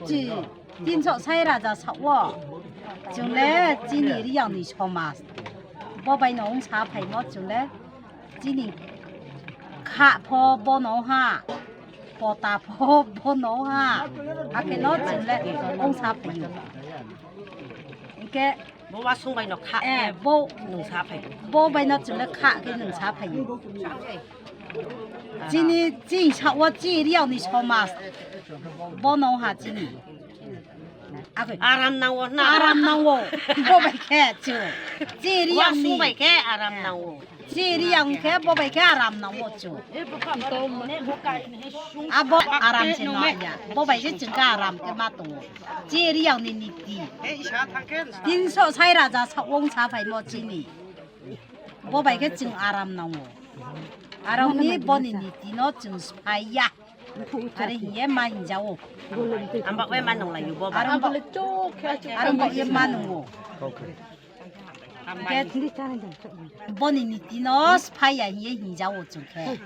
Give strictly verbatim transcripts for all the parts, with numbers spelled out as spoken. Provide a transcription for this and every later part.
Chi, tinso sai raja sao. Chwng le chini Riyang ni somaj. Bo bai no wng sa phaimo chwng le chini kha pho bono ha, pota pho bono ha. Hakhe no chwng le wng sa phaio. Hwnkhe Bo wasung bai no kha, eh, bo nwng sa phai. Bo bai no chwng le kha khe nwng sa phai. Chini, chini sao chi Riyang ni somaj. Bono ha chini. Aram nango na. Aram nango. Bo bai khe chu. Chi Riyang ni. Wasung bai khe aram nango. Chi Riyang khe bo bai khe aram nango chu. Abo aram se no ya. Bo bai se chwng khe aram khe ma tongo. Chi Riyang ni niti. Tinso sai raja sa wng sa phaimo chini. Bo bai khe chwng aram nango. Aram ni boni niti no chwng sai ya. Are hiye ma hinjao. Amba we ma nong layo bo ba. Aram bo, aram bo ye ma nongo. Boni niti no sphai ya hiye hinjao chwng khe.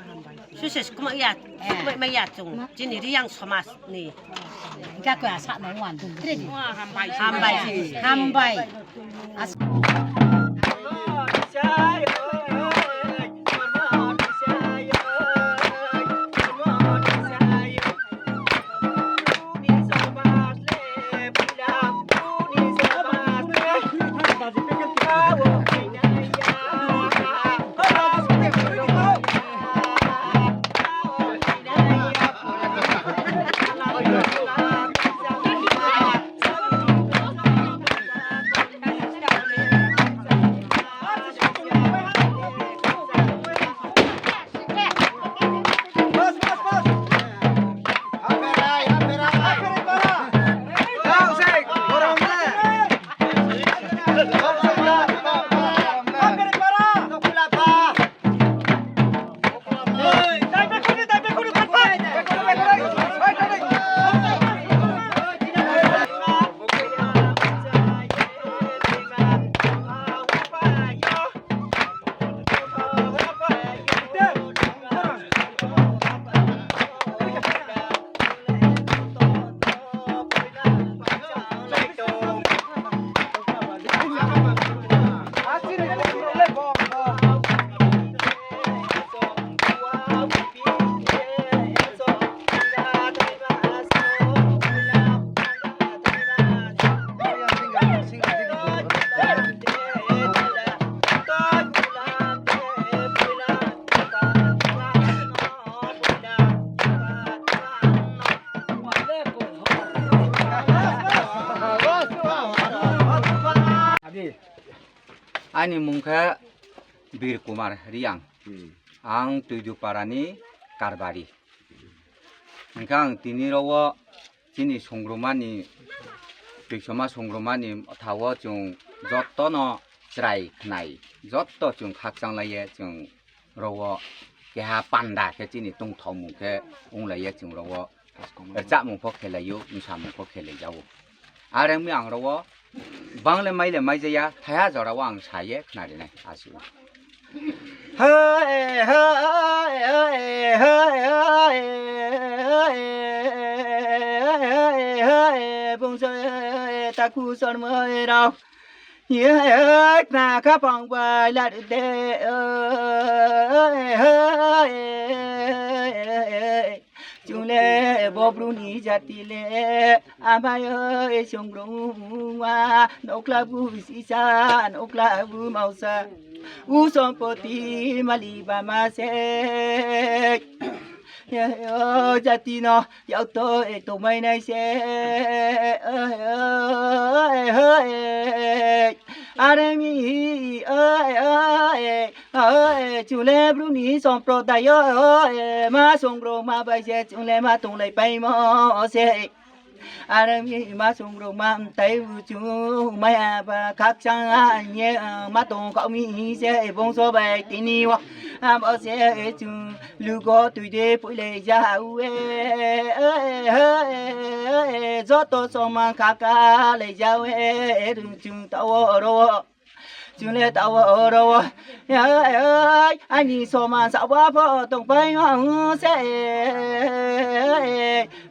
Suses kuma ya, eh, kuma ma ya chwng. Chini Riyang somaj ni. Hingka ko asa no wan. Hambai. Hambai. Hambai. As- Ani mung khe Bir Kumar Riyang. Hmm. Ang Tuidupara ni Karbari. Hingkhe ang tini rw-o chini songrwmani, Tuisoma songrwmani thawo chwng jottono chwrai khnai, jotto chwng khakchang laiye chwng rw-o keha panda khe chini tongthokmung khe wng laiye chwng rw-o. Rwchapmung pho khelaio, mwsamung pho khelaijao. Are wngwi ang rw-o bang le mai le mai jaya, thaiha jora o ang sa ye khna rinai aswk. Bungsa taku sormai rao. Khna khapang bai ladu de. Chungle bobruni jati le, amayo songrungma, noklabu sisa, noklabu mausa, u sompoti mali bama se. Jati no Yauto e tomai nai se, aremi, chule bruni somprodayo, ma songro ma bai se, chule ma tonglai paimo se. Aremi ma songro ma tai uchu maya ba khakchang anye ma tong kau mi se bongso bai tini wa. Abo se chu lugo tuide puile jawe, joto soma kaka le jawe, rung chung tawo ro. Chwngno tawa oro, ai, ai, ani somaj abo pho tongpai ma se,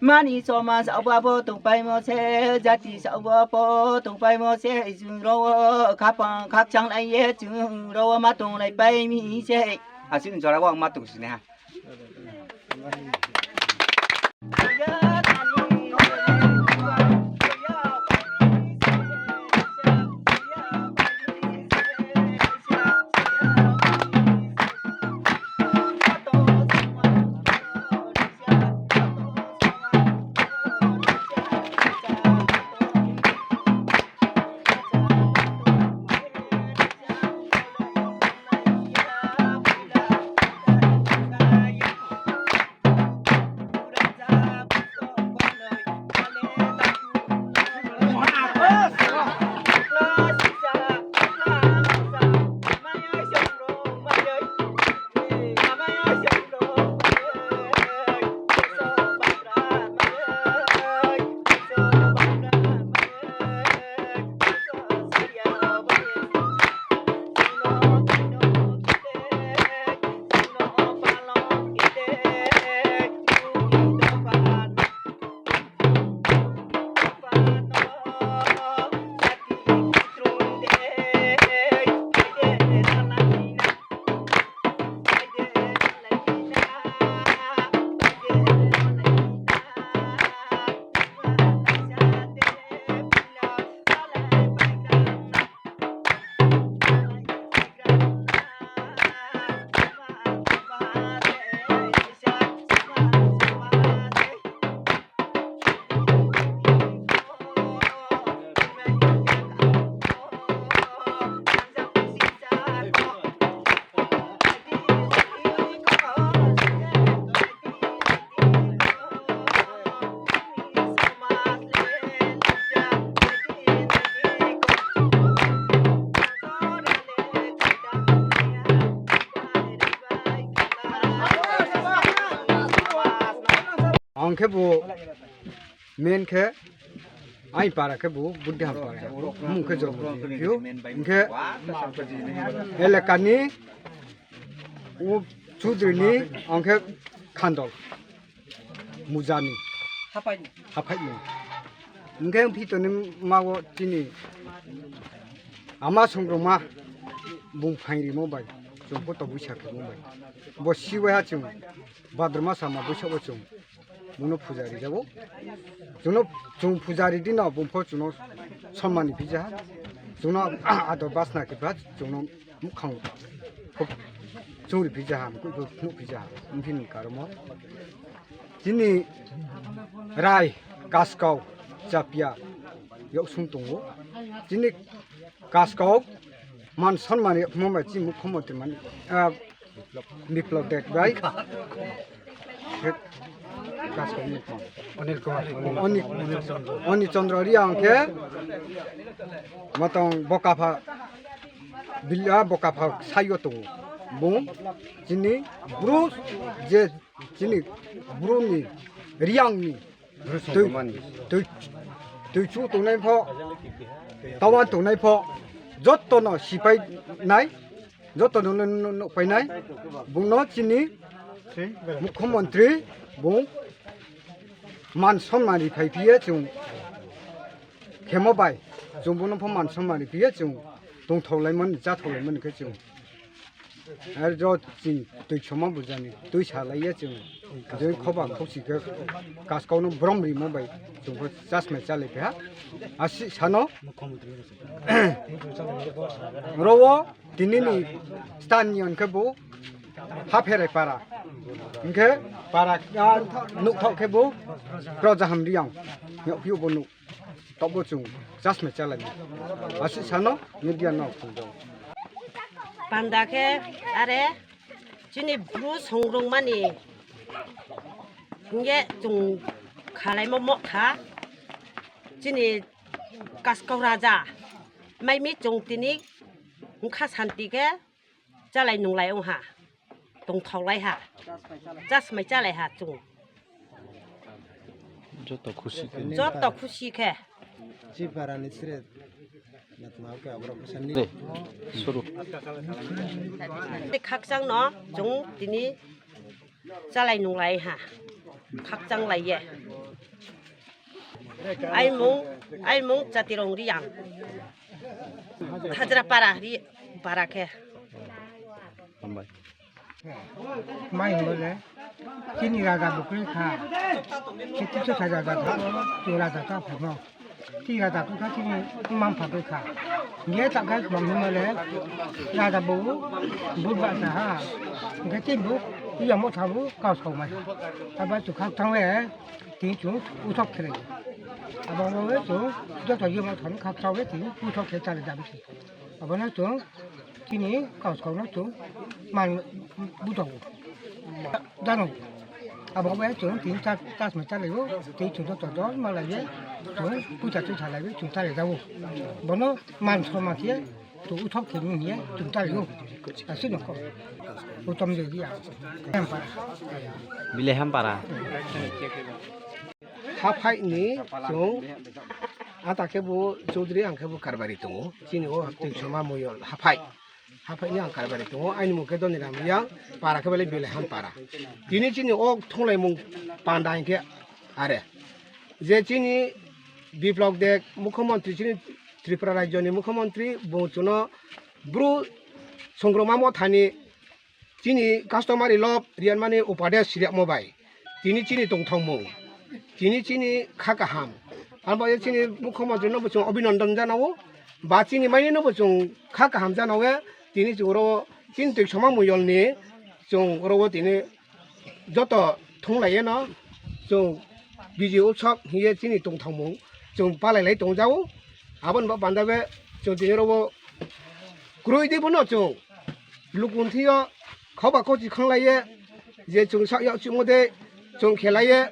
mani somaj abo tongpai mo se, jati abo pho tongpai mo se, chwng ro khapang khakchang lai ye chwng ro ma tong lai pai mi se. Aswk jora o ang ma tong sini ha. Ang khe bo men khe ai para khe bo Buddha ham para. Mung khe job. Yo, hingkhe elakani o Chudri ni ang khe Khandol. Mujani. Haphaini. Haphaini. Hingkhe ang phitoni mago chini ama songroma bung phaingrimo bai. Chwng photo buisa khemo bai. Bo siwai ha chwng. Bhadrama sama buisa o chwng. Bono puja rijago. Chwngno chwng puja ridino bumpo chwngno sonmani pijaha. Chwngno ador basna kipa chwngno mukhang churi pijaha, mukhang phunuk pijaha. Umphini karomo. Chini rai, kaskau, chapia, yok sung tongo. Chini kaskau, man sonmani mama chini mukhyamantri man, ah, Biplab Deb bai. Kaskau mukhyamantri. Anil Kumar. Ani, Ani Chandra Reang khe matang bokapha bilya bokapha sayo tongo. Bung chini bru je chini bru ni Reang ni twi twi twi chu tongnai pho tawan tongnai pho jotto no sipai nai. Joto no no no painai bungno chini mukhyamantri bung man sonmani phai phiye chwng khemo bai chwng bono pho man sonmani phiye chwng tongthok laimani chathok laimani khe chwng ar jo chwng twi soma bujani twi sa laiya chwng joi khoba khosi khe kaskau no brom rimo bai chwng pho chasmai chalai pha asi sano rowo Tinini stan ni hwnkhe bo Hapherai para. Hwnkhe para, ah, nukthok khe bo Projaham Reang. Nukphio bo nuk. Tokbo chwng chasmai chalai. Aswk sano media no khungdo. Panda khe are chini bru songrwngmani hwnkhe chwng khalaimo mokha chini Kaskau raja. Maimi chwng tini wngkha santi khe chalai nunglai wngha, tongthoklai ha, chasmai chalai ha chwng. Joto khusi khe. Joto khusi khe. Chiparani sre. Khakchang no chwng tini chalai nunglai ha, khakchang lai ye. Aimung, aimung Chatirong Riang. Hajra para ri, para khe. Hambai. Mai hwnba le, chini raja bo kwrwi kha. Chini raja ta phano. Chini raja ta kwkha chini mma mpha kwkha. Nge ta kha kwbang hwnba le, raja bo budba ta ha. Nge tin bo, iya mo thabu kau sau mai. Aba chu khak thang le, tin chu uthok khere. Aba mo le chu, joto iya mo thabu khak thang le tin uthok khe chale dam si. Abono chwng chini kau saono chwng man bujago. Jano. Abo bai chwng tin char, char mai chalaio, tei chwng joto dol malaiye, chwng puisa twi salaiyo, chwng chalaijao. Bono man soma khe chwng uthok khe nung hiye chwng chalaio. Aswk nokho. Utom de dia. Bilai Hampara. Haphai ni chwng ata khe bo Chaudhary, ang khe bo Karbari tongo. Chini o Tuisoma Moyol haphai. Haphai ni ang Karbari tongo. Aini mung khe Doniram Riang, para khe belai Bilai Hampara. Tini chini o thunglaimung panda hinkhe are. Je chini Biplok Deb mukhyamantri, chini Tripura rajyo ni mukhyamantri, bo chuno bru songroma mothani chini customary law riyanmani upadesh siriyakmo bai, tini chini tongthokmung, tini chini kha kaham. Abo chini mukhyamantri no bo chwng abhinandan janao, ba chini maini no bo chwng kha kaham janao, tini chwng oro chini Tuisoma Moyol ni chwng oro o tini joto thunglaiye no chwng Bijay Utsav hiye chini tongthokmung chwng palai lai tongjao. Aboni bo pandabe chwng tini oro o kwrwi di bono chwng lukunthio khoba khochi khanglaiye, je chwng sak yak chimo de chwng khelaiye,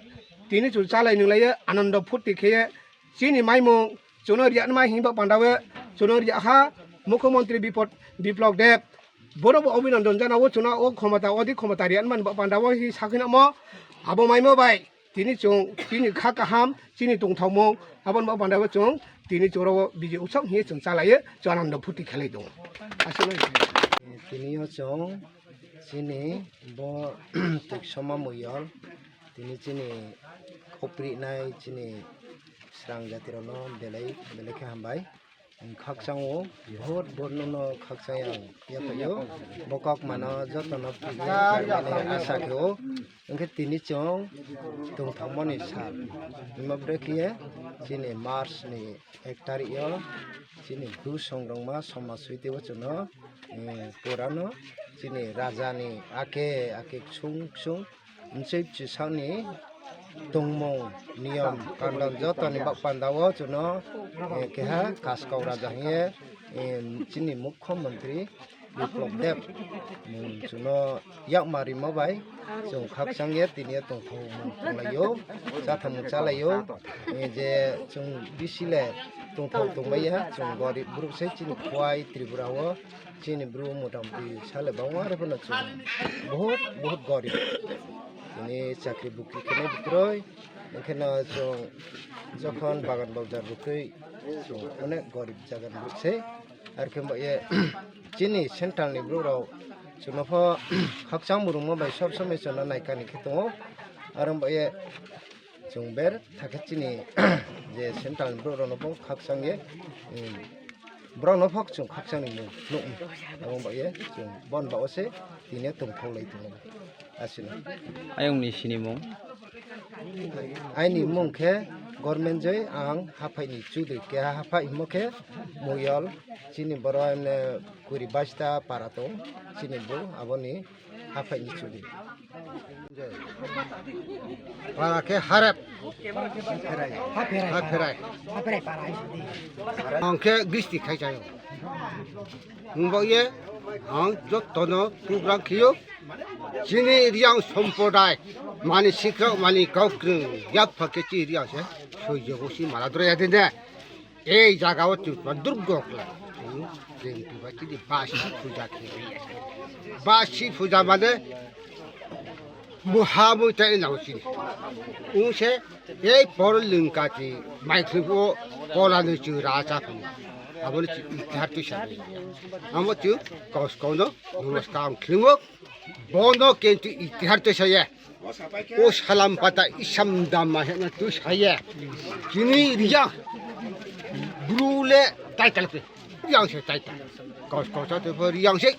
tini chwng chalai nunglaiye, anando phurti kheye chini maimung chwngno riyak nai hinba pandawe chwngno riyak ha mukhyamantri Bipod-, Biplok Deb. Bono bo abhinandan janao, chwngno o khomota, odi khomota riyak nai ba pandao hi sakhinamo abo maimo bai. Tini chwng, chini kha kaham, chini tongthokmung, aboni bo panda bo chwng, tini chwng oro Bijay Utsav hiye chwng chalaye, chwng anando phurti khelai tongo. Aswk no. Tini o chwng, chini bo Tuisoma Moyol, tini chini khopri nai, chini srang jati rok no belai, belai khe hambai. Khakchang o, bhot bhot no no khakchang yang yaphaio. Bo kok mano joto no philmani asa khe o. Hwnkhe tini chwng tongthokmani sal. Himma bwrwi khe chini March ni ek tarik o chini bru songrokma somaj swi teibo chwngno, eh, pura no chini raja ni ake ake ksung ksung Mchwi bwsakni tongmung niyom kandon jotoni bak pandao chwngno, eh, keha Kaskau Raja hiye, eh, chini Mukhyamantri Biplab Deb, mm, chwngno yakma rima bai chwng khakchangya tini tongthokmung tonglaio, chathamung chalaio, eh, je chwng bisi le tongthok tongmaya, chwng gorib borok se chini Khowai Tripura o. Chini bru motamoti sale bangma rw phano chwng bahut, bahut gorib. Tini chakri bukri khenai bwkrwi, hwnkhe no chwng jokhon bagan bawjar bwkrwi chwng onek gorib jagani bwrwi se. Arkhe bo ye chini central ni bru rok chwngno pho khakchang murungma bai sob somoi chwngno naikani khe tongo. Aro bo ye Chwng ber thakhe chini je central ni borok rokno bo khakchang ye, um, borok no phok chwng khakchang ni mung nuk. Abo ba ye chwng bon ba o se tini tongthok lai tongo. Asino. Ayong ni sinimung? Aini mung khe Government Joy, ang haphai ni chudri, keha haphai himo khe Moyol, chini borok, em, kuri baista para tong, chini bo aboni haphai ni chudri. Para khe harep. Ha pherai. Ha pherai. Ha pherai para hai sidi. Ang khe gisti khai chayo. Hwnkhe ang jotono program khiyo. Chini Riang Sampradaya mani sikrak mani kok yapha khe chi Riang se. Soijo bosi mala dora ya dinde. Ei jaga o Tripura durgo kla. Jeng Tripura chini basi puja khe. Basi puja mane muha mui tai na chini. Ungse ei por lingkati maikhlip o kola ni chu racha phu. Aboni chi itihar twi sa. Amo chu kos kono namaskar ang khlingo. Bono kentu itihar twi sa ye. O salam pata isam dama hena twi sa ye. Chini riyang. Brule tai tal kri. Riyang se tai tal. Kos kos te pho riyang se.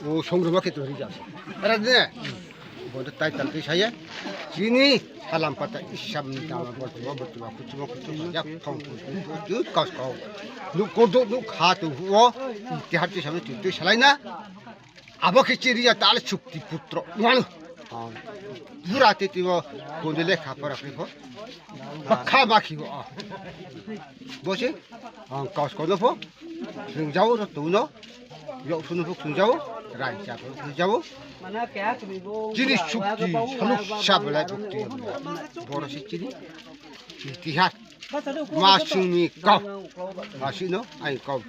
O songroma khe tong rijak se. Ara de. Bo tai tal khe saya. Chini salam pata isam dama bo bo bo bo kuchuma kuchuma jak phong kuchuma kos kos. Nu kodo nu kha tu o. Tihar tu sami tu tu salaina. Abo khe chiri ya tal chukti putro. Wanu. Pura titi bo konde lekha pora khe bo. Bakha bakhi bo. Bo se. Ang kos kono pho, swngjao ro tuno, yok suno pho swngjao, rai cha pho swngjao. Chini sukti, saluk sa belai bukti. Boro si chini, itihar, ma sumi kau, ma sino, ai kau.